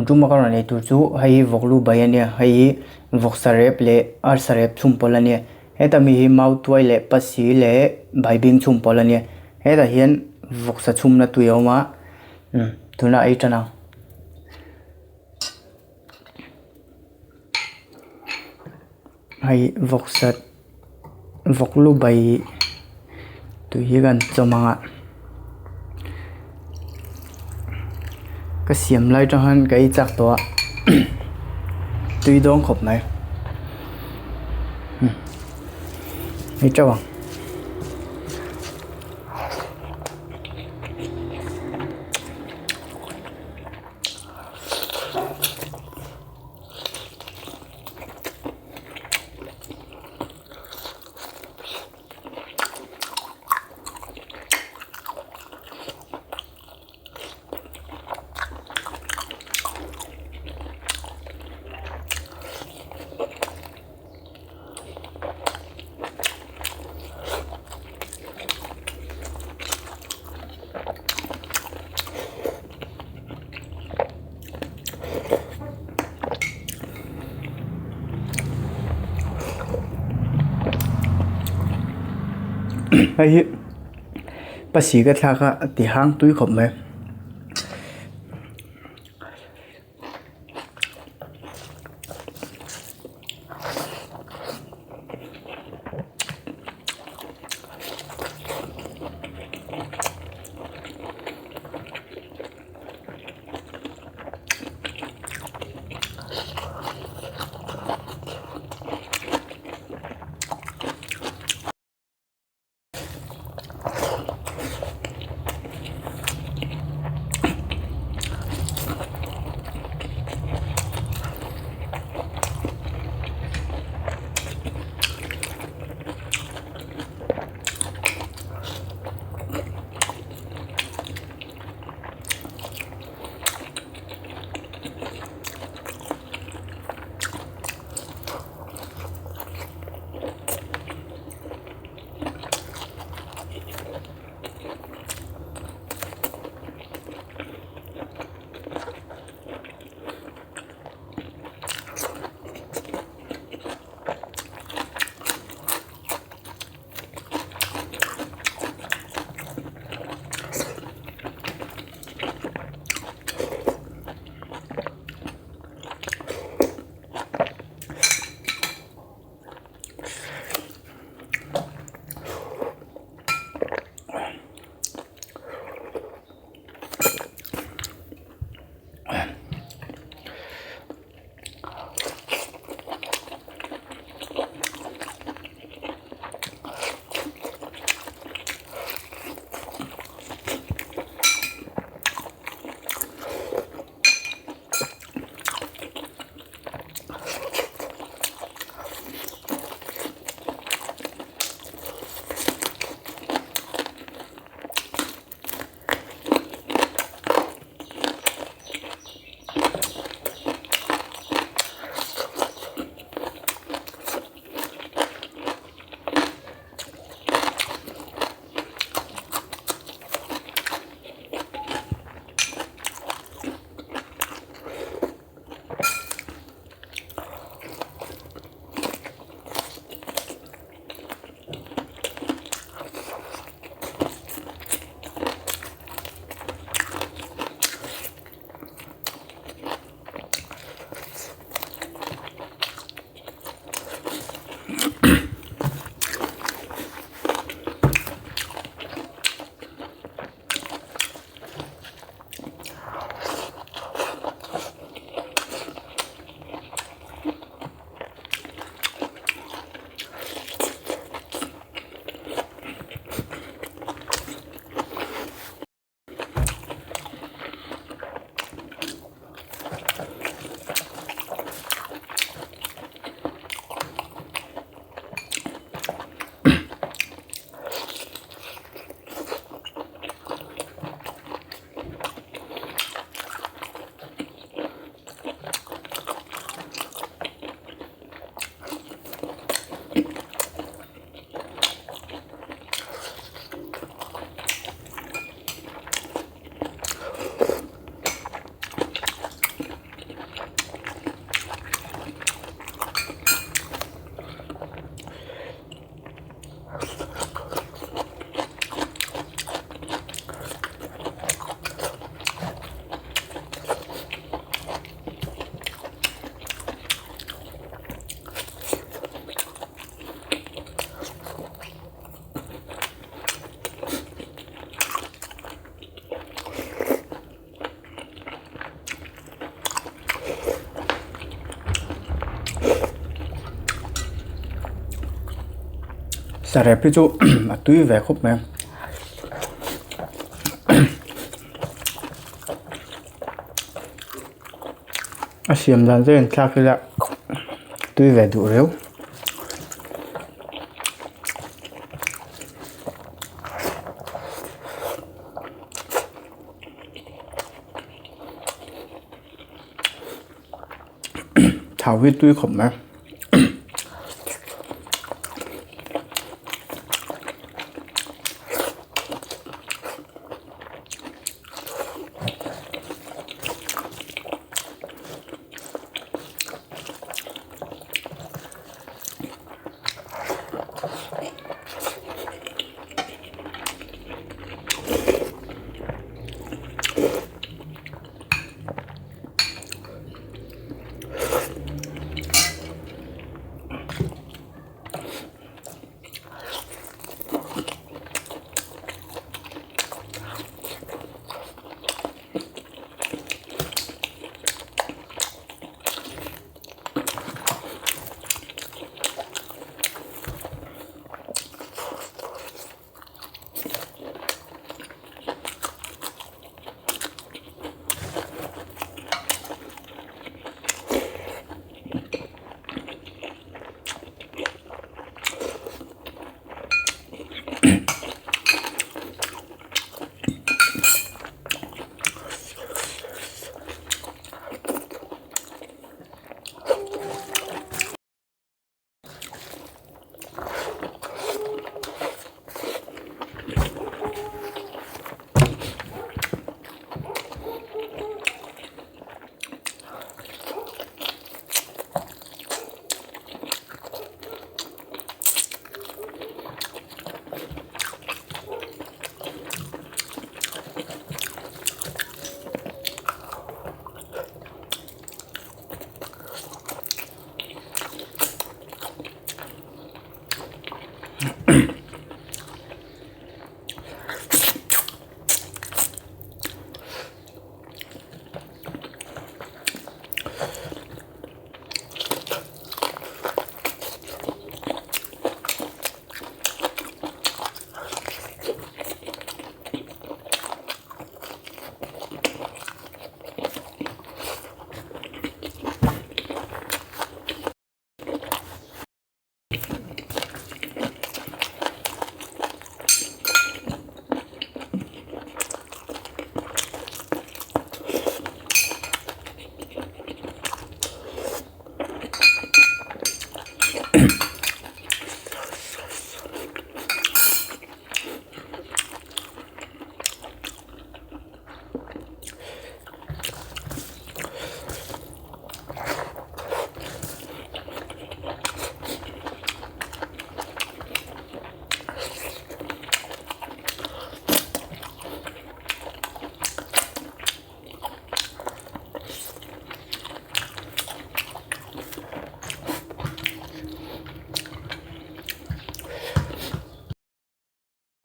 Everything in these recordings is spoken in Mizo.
Tuma ka rawn ei tur chu hei hi vawk lu bai a nia hei hi vawksa rep leh arsa rep chhum pawlh a nia heta mi hi mautuai leh pasi leh baibing chhum pawlh a nia hetah hian vawksa chhumna tui a awm a umm tunah ei tan ang. Hei vawksa vawk lu bai tui hi kan chawm ang a ka siam lai tang hian ka ei chak tawh a tui dawn khawp mai ei teuh ang. Hei hi pasi ka thlak a a ti hang tui khawp mai. Sarep hi chu a tui ve khawp mai a. A siam dan chu a inthlak ila tui ve duh riau. Thau hi tui khawp mai.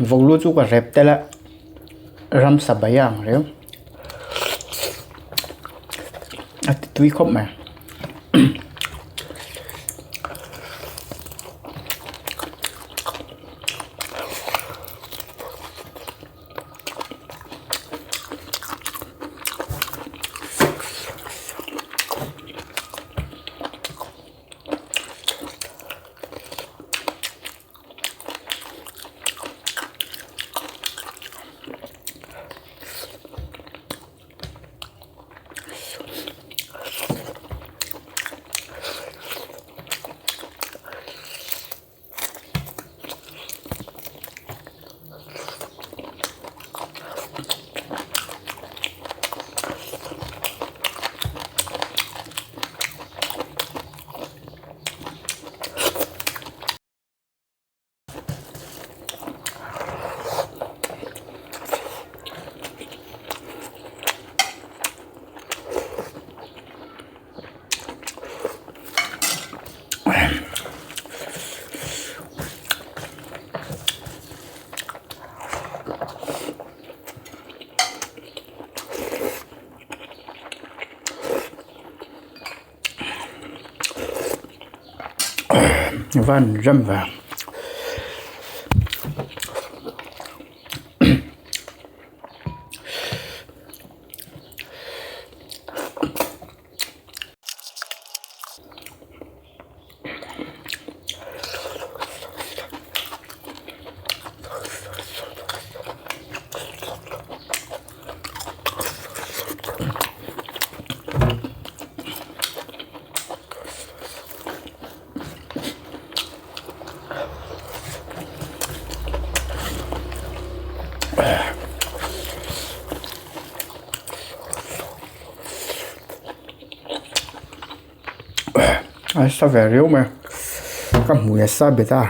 Vawklu chu ka rep tel a ramsa bai a ang riau a ti tui khawp mai. Van ram vang. A sa ve riau mai a ka hmui a sa bet a.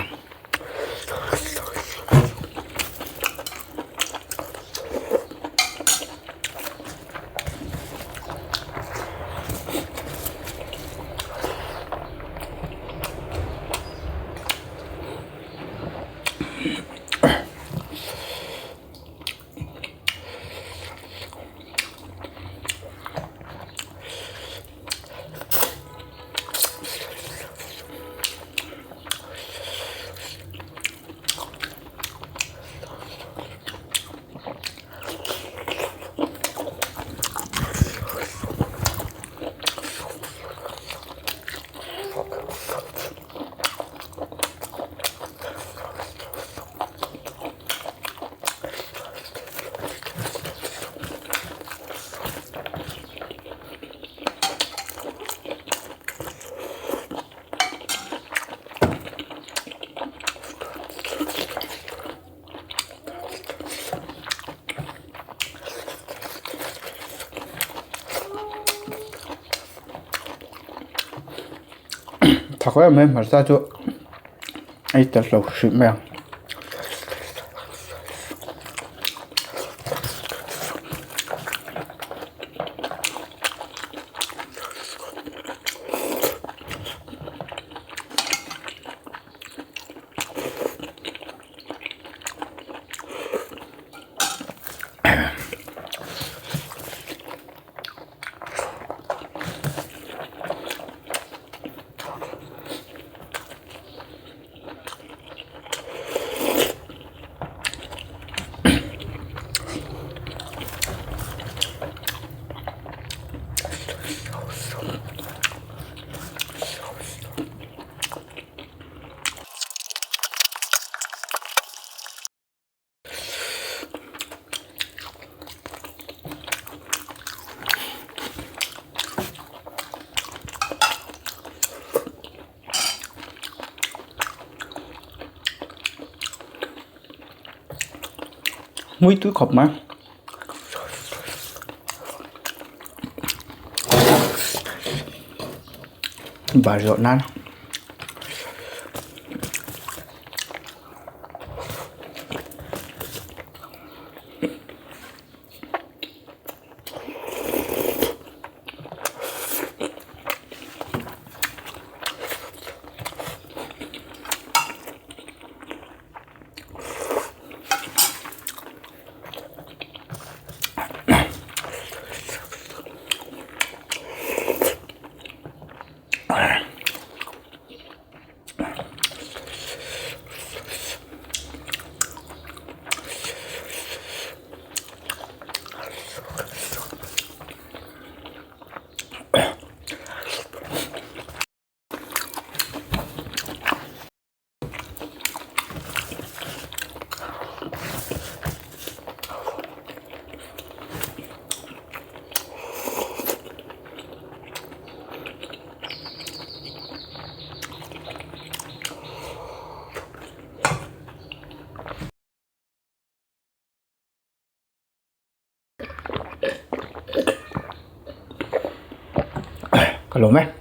Thak em mai hmarcha chu ei tel lo hrih mai ang. Mui tui khawp mai. Bar zawh nan. Ka lawm e.